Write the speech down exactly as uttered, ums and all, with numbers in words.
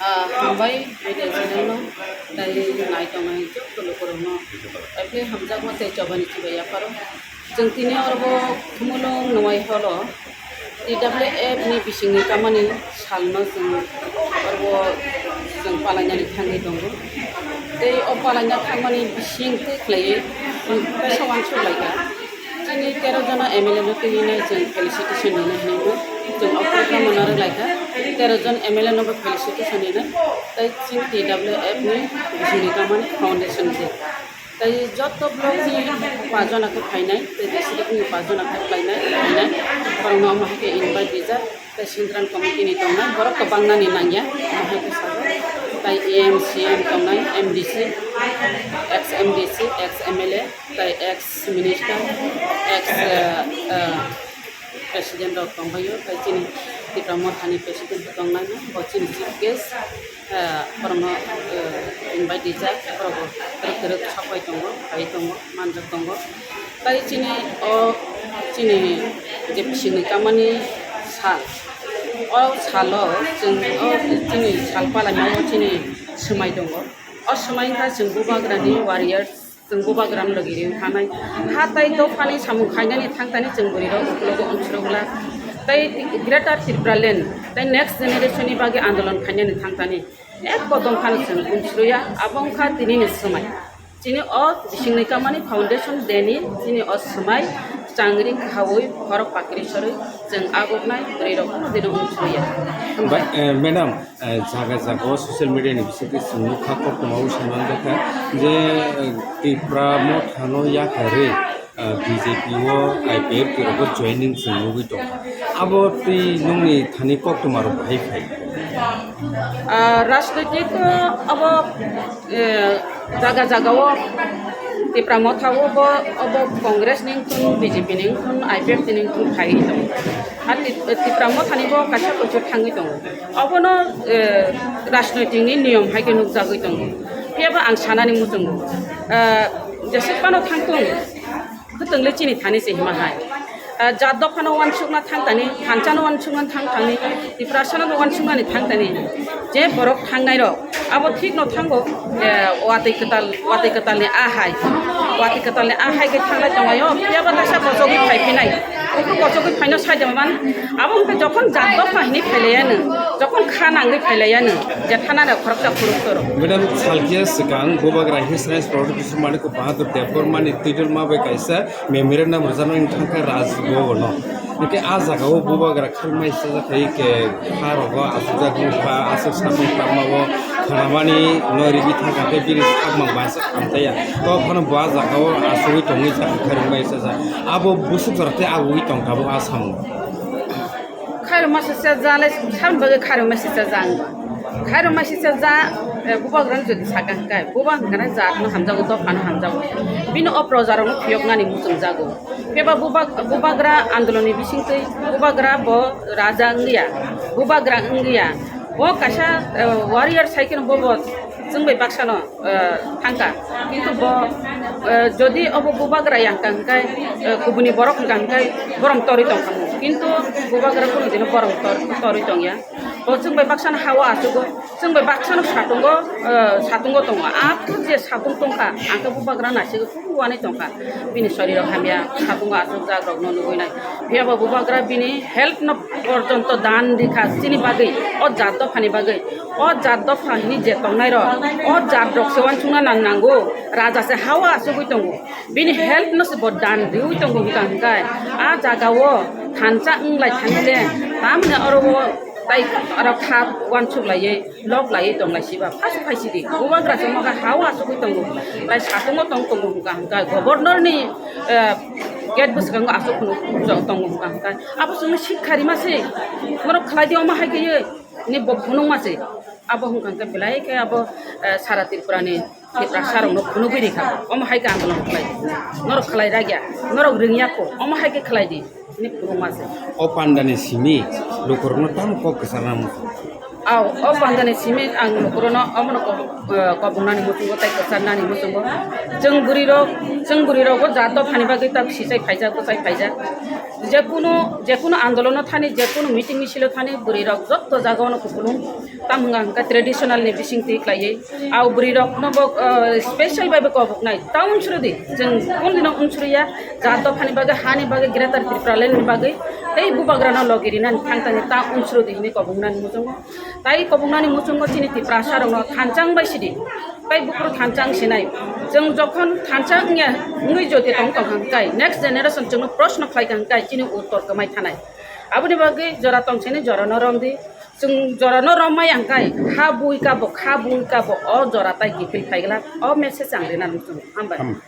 Ah, hambai media channel no, tei nai tongnai joto lukurokno, tei hamjakma tei chobani chubai yapharo. Chwng tini oro bo Khumulwng Nwai Hall o T W F ni bisingni kamani salno chwng oro bo chwng palainani thangwi tongo. Tei o palaina thangmani bising twi khlaiwi kaisa uansuk laikha. Chini tero jona M L A no twi hwnwi chwng felicitation rwna hwnwi chwng o program no narwk laikha. Tero jon M L A no bo felicitation rwna, tei chini T W F ni bisingni kamani foundation day. Tei joto block ni pa jona khe phainai, tei district ni pa jona khe phainai, phainai. Borokno omo hai khe invite rijak, tei central committee ni tongnai, borok kwbangma ni nangya, omo hai khe sajak. Tei E M, C M tongnai, M D C, ex M D C, ex M L A, tei ex minister, ex, eh, eh, president rok tongbaio, tei chini Tipra Mothani president tongnai, bo chini chief guest. Eh, borokno, eh, invite rijak, borok bo twrwk twrwk sapai tongo, phai tongo, manjak tongo. Tei chini o chini je bisingni kamani sal, o salo chwng o chini sal palaimao chini swmai tongo. O swmai wngkha chwng Bubagrani warriors. Chwng Bubagrano logi riwi thanai. Ha tai dophani samung khainani thangtani chwng bwrwirok uklogo wngsurok glak. Tei Greater Tipraland tei next generation ni bagwi andolon khainani thangtani. Ek kodom phano chwng wngsuruya, abo wngkha tinini swmai. Chini o bisingni kamani foundation day ni chini o swmai changri khaui khorok pakri sorwi chwng aboknai bwrwirok phano dino wngsuruya. Ba-, eh, madam, Eh, jaga jaga o social media ni bisingtwi chwng nukha, koktwma o sai manjakha je, eh, Tipra Mothano yakarwi, eh, B J P o I P F T rogo joining chwng nugwi tongkha. Abo twi nungni thani koktwma rok bahai phai? Ah, rajnoitik, eh, abo, eh, jaga jaga o Tipra Motha o bo, obo Congress ni wngthun, B J P ni wngthun, I P F T ni wngthun phaiwi tongo. Ar Tip-, Tipra Mothani bo kaisa kuchuk thangwi tongo. Obono, eh, rajnoitik ni niyom hai khe nukjagwi tongo. Phiya ba ang sanani muchungo, eh, jesuk phano thangthung, kwtwng le chini thani se hima hai. Eh, jat dophano uansukna thangtani, thansa no uansukna thangtani, Tiprasa no uansuknani thangtani, je borok thangnai rok, abo thik no thango, eh, watwi kwtal, watwi kwtal ni a hai, watwi kwtal ni a hai khe thanglai tonglaio, phiya ba kaisa kochogwi phai phinai, uphuru kochogwi phaino sai de man, abo hwnkhe jokhon jat dopha hinwi phailaiyano, jokhon kha nangwi phailaiyano, je thana rok khoroksa phuruk toro. Madam, salkhe swkang Bubagra Hill Science Professor Manik Bahadur Debbarma ni twitter ma bai kaisa memorandum rwjaknai wng thangkha Raj Bhavan o. Hwnkhe a jaga o Bubagra kharmai sajak hai khe kha rogo aswkjak wngkha, aswk samung tangma o khwnamani no rwgwi thangkha khe bini sakmang bai se hamtaiya. To phano bo a jaga o asugwi tongwi sakha kharmai sajak. Abo bwswk jora tei agugwi tongkha bo a samung. Khairokma sisa ja le, saboni bagwi khairokma sisa ja wng. Khairokma sisa ja, eh, Bubagrano jodi sakha hwnkhe, Buba hwnkhe jatno hamjago, dophano hamjago. Bini o projarokno phiyoknani muchungjago. Phiya ba Buba-, Bubagra andolonni bisingtwi Bubagra bo raja wngya, Bubagra wngya. Bo kaisa, eh, warrior sai kheno bo, bo chwng bai baksano, eh, thangkha. Kintu bo, eh, jodi obo Bubagra yang kha hwnkhe, eh, kubuni borok wngkha hwnkhe borom torwi tongkha mo. Kintu Bubagra kunu dino borom tor-, torwi tongya. Bo chwng bai baksano ha-o achugo, chwng bai baksano satungo, eh, satungo tongo. Aphuru je satung tongkha, ang khe Bubagra naisingwi phuru wanwi tongkha. Bini sorirok hamya, satungo achukjak rokno nugwi nai. Phiya bo Bubagra bini health no porjonto dan rikha chini bagwi, o jat dophani bagwi. O jat dopha hini je tongnai rok, o jat rok se uansukna nang nango, raja se ha-o achugwi tongo. Bini health no se bo dan riwi tongo hwnkha hwnkhe, a jaga o thansa wng lai thani le, tamni oro o tai oro kha uansuk laiwi, lok laiwi tong lai siba, phasu phai sidi, Bubagra se mokha ha-o achugwi tongo, tai satungo tong tongo hwnkha hwnkhe, governor ni, eh, gate bwskango achuk phunuk tongo hwnkha hwnkhe, abo chwngno sikha rima se, norok khlai di omo hai khe, ni bo phunukma se, abo hwnkha hwnkhe belai khe abo, eh, sara Tripura ni Tiprasa rokno phunugwi rikha, omo hai khe andolon khlai di, norok khlai ragya, norok rwngya kho, omo hai khe khlai di, hwnwi phunukma se. O pandani simi lukurokno tamo kok kwcharna muchung? Aw, o pandani simi ang lukurokno omono kok, eh, kobongnani muchungo tei kwcharnani muchungo. Chwng bwrwirok, chwng bwrwirok o jat dophani bagwi tak sichai phaijak, bwchai phaijak. Jekunu, jekunu andolono thani, jekunu meeting misilo thani bwrwirok jotto jagao no kupulung. Tam hwnga hwnka traditional ni bising twi khlaiwi. Au bwrwi rok no bo, uh, special bai bo kobok nai. Ta unsuri di. Jeng kun dino unsuri ya. Ja dophani bagwi, hani bagwi, Greater Tipraland ni bagwi. Tei bubagra no logi rinani thang thang ta unsuri di hini kobok nani muchungo. Tai kobok nani muchungo chini Tiprasa rok no thanchang bai sidi. Tai buphuru thanchang sinai. Jeng jokhon thanchang ya ngui jodi tong tong hang kai. Next generation jeng no proshno khlai hang kai chini uttor kwmai thanai. Aboni bagwi jora tong sini jora no rom di. Chwng jora no romai ang kai, ha bui kabo, ha bui kabo, o jora tai kiphil phai glak, o message ang rina nung chwng. Hambai. Ham-,